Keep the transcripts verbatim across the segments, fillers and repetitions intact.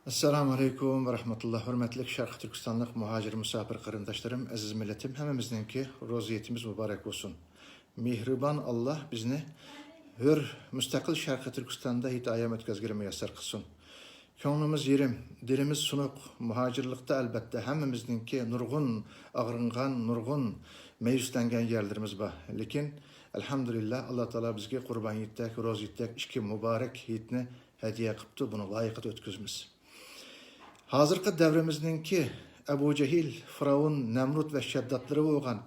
ئەسسالامۇ ئەلەيكۇم ۋە رەھمەتۇللا. ھۆرمەتلىك شەرقىي تۈركىستانلىق مۇھاجىر مۇساپىر قېرىنداشلىرىم، ئەزىز مىللىتىم، ھەممىمىزنىڭكى روزا ھېيتىمىز مۇبارەك بولسۇن. مېھرىبان ئاللا بىزنى ھۆر، مۇستەقىل شەرقىي تۈركىستاندا ھېيت ئايام ئۆتكۈزگىلى مۇيەسسەر قىلسۇن. كۆڭلىمىز يېرىم، دىلىمىز سۇنۇق. مۇھاجىرلىقتا ئەلبەتتە ھەممىمىزنىڭكى نۇرغۇن ئاغرىنغان، نۇرغۇن مەيۈسلەنگەن يەرلىرىمىز بار. لېكىن ئەلھەمدۇلىللا، ئاللا تائالا بىزگە قۇربان ھېيتتەك، روزا ھېيتتەك ئىككى مۇبارەك ھېيتنى ھەدىيە قىپتۇ، بۇنى لايىقىدا ئۆتكۈزىمىز. ھازىرقى دەۋرىمىزنىڭكى ئەبۇ جەھىل، فىرئەۋن، نەمرۇت ۋە شەدداتلىرى بولغان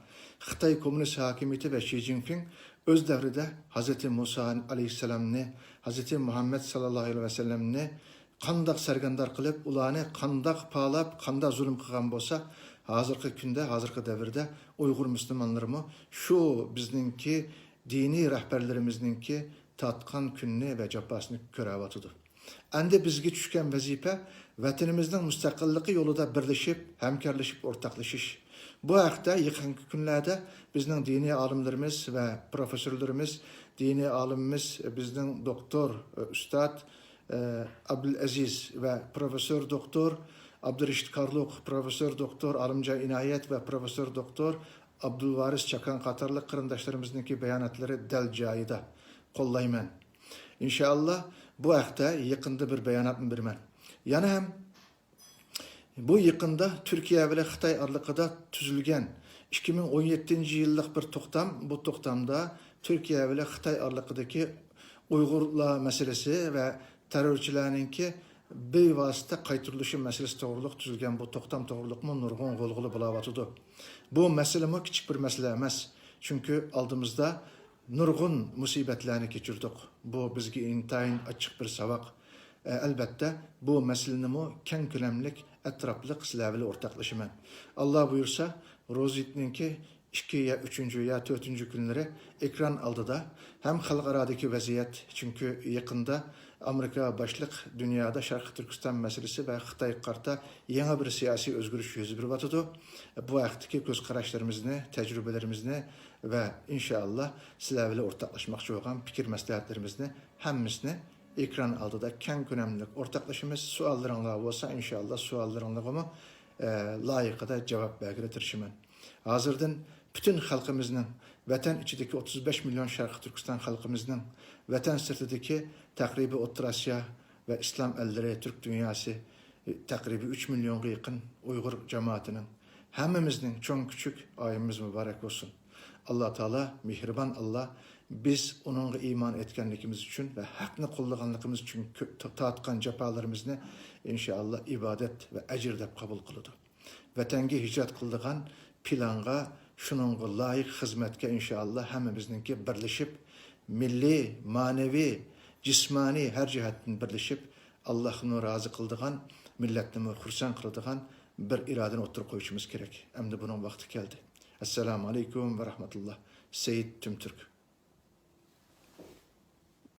خىتاي كوممۇنىست ھاكىمىيىتى ۋە شى جىنپىڭ ئۆز دەۋرىدە ھەزرىتى مۇسا ئەلەيھىسسالامنى، ھەزرىتى مۇھەممەد ساللاللاھۇ ئەلەيھى ۋەسەللەمنى قانداق سەرگەردان قىلىپ، ئۇلارنى قانداق پالاپ، قانداق زۇلۇم قىلغان بولسا، ھازىرقى كۈندە، ھازىرقى دەۋردە ئۇيغۇر مۇسۇلمانلىرىمۇ شۇ بىزنىڭكى دىنىي رەھبەرلىرىمىزنىڭكى تارتقان كۈنىنى ۋە جاپاسىنى كۆرۈۋاتىدۇ. ئەمدى بىزگە چۈشكەن ۋەزىپە ۋەتىنىمىزنىڭ مۇستەقىللىقى يولىدا بىرلىشىپ، ھەمكارلىشىپ، ئورتاقلىشىش. بۇ ھەقتە يېقىنقى كۈنلەردە بىزنىڭ دىنىي ئالىملىرىمىز ۋە پروفېسسورلىرىمىز، دىنىي ئالىمىمىز، بىزنىڭ دوكتور، ئۇستاد، ئابدۇلئەزىز ۋە پروفېسسور دوكتور ئابدۇرېشىت كارلۇق، پروفېسسور دوكتور ئالىمجان ئىنايەت ۋە پروفېسسور دوكتور ئابدۇلۋارىس چاكان قاتارلىق قېرىنداشلىرىمىزنىڭكى باياناتلىرى دەل جايىدا، قوللايمەن. ئىنشائاللا، بۇ ھەقتە يېقىندا بىر باياناتنى بېرىمەن. يەنە ھەم بۇ يېقىندا تۈركىيە بىلەن خىتاي ئارىلىقىدا تۈزۈلگەن ئىككى مىڭ ئون يەتتىنچى يىللىق بىر توختام، بۇ توختامدا تۈركىيە بىلەن خىتاي ئارىلىقىدىكى ئۇيغۇرلار مەسىلىسى ۋە تېررورچىلارنىڭكى بىۋاسىتە قايتۇرۇلۇشى مەسىلىسى توغرۇلۇق تۈزۈلگەن بۇ توختام توغرۇلۇقمۇ نۇرغۇن غۇلغۇلا بولاۋاتىدۇ. بۇ مەسىلىمۇ كىچىك بىر مەسىلە ئەمەس. چۈنكى ئالدىمىزدا نۇرغۇن مۇسىبەتلەرنى كەچۈردۇق. بۇ بىزگە ئىنتايىن ئاچچىق بىر ساۋاق. ئە، ئەلبەتتە، بۇ مەسىلىنىمۇ كەڭ كۆلەملىك، ئەتراپلىق سىلەر بىلەن ئورتاقلىشىمەن. ئاللا بۇيرۇسا، روزا ھېيتنىڭكى ئىككى يا ئۈچىنچى يا تۆتىنچى كۈنلىرى ئېكران ئالدىدا ھەم خەلقئارادىكى ۋەزىيەت، چۈنكى يېقىندا ئامېرىكا باشلىق دۇنيادا شەرقىي تۈركىستان مەسىلىسى ۋە خىتايغا قارىتا يېڭى بىر سىياسىي ئۆزگىرىش يۈز بېرىۋاتىدۇ. بۇ ھەقتىكى كۆز قاراشلىرىمىزنى، تەجرىبىلىرىمىزنى ۋە ئىنشائاللا سىلەر بىلەن ئورتاقلاشماقچى بولغان پىكىر مەسلىھەتلىرىمىزنى ھەممىسىنى ئېكران ئالدىدا كەڭ كۆلەملىك ئورتاقلىشىمىز. سوئاللىرىڭلار بولسا، ئىنشائاللا سوئاللىرىڭلارغىمۇ، ئە، لايىقىدا جاۋاب بەرگىلى تىرىشىمەن. ھازىردىن پۈتۈن خەلقىمىزنىڭ، ۋەتەن ئىچىدىكى ئوتتۇز بەش مىليون شەرقىي تۈركىستان خەلقىمىزنىڭ، ۋەتەن سىرتىدىكى تەقرىبىي ئوتتۇرا ئاسىيا ۋە ئىسلام ئەللىرى، تۈرك دۇنياسى، تەقرىبىي ئۈچ مىليونغا يېقىن ئۇيغۇر جامائىتىنىڭ، ھەممىمىزنىڭ چوڭ كىچىك ئايىمىمىز مۇبارەك بولسۇن. ئاللا تائالا، مېھرىبان ئاللا، بىز ئۇنىڭغا ئىمان ئېيتكەنلىكىمىز ئۈچۈن ۋە ھەقنى قوللىغانلىقىمىز ئۈچۈن كۆ-، تارتقان جاپالىرىمىزنى، ئىنشائاللا، ئىبادەت ۋە ئەجىر دەپ قوبۇل قىلىدۇ. ۋەتەنگە ھىجرەت قىلىدىغان پىلانغا، شۇنىڭغا لايىق خىزمەتكە، ئىنشائاللا، ھەممىمىزنىڭكى بىرلىشىپ، مىللىي، مەنىۋى، جىسمانىي ھەر جەھەتتىن بىرلىشىپ، ئاللاھنى رازى قىلىدىغان، مىللەتنىمۇ خۇرسەن قىلىدىغان بىر ئىرادىنى ئوتتۇرىغا قويۇشىمىز كېرەك. ئەمدى بۇنىڭ ۋاقتى كەلدى. ئەسسالامۇ ئەلەيكۇم ۋە رەھمەتۇللا. سېيىت تۈمتۈرك.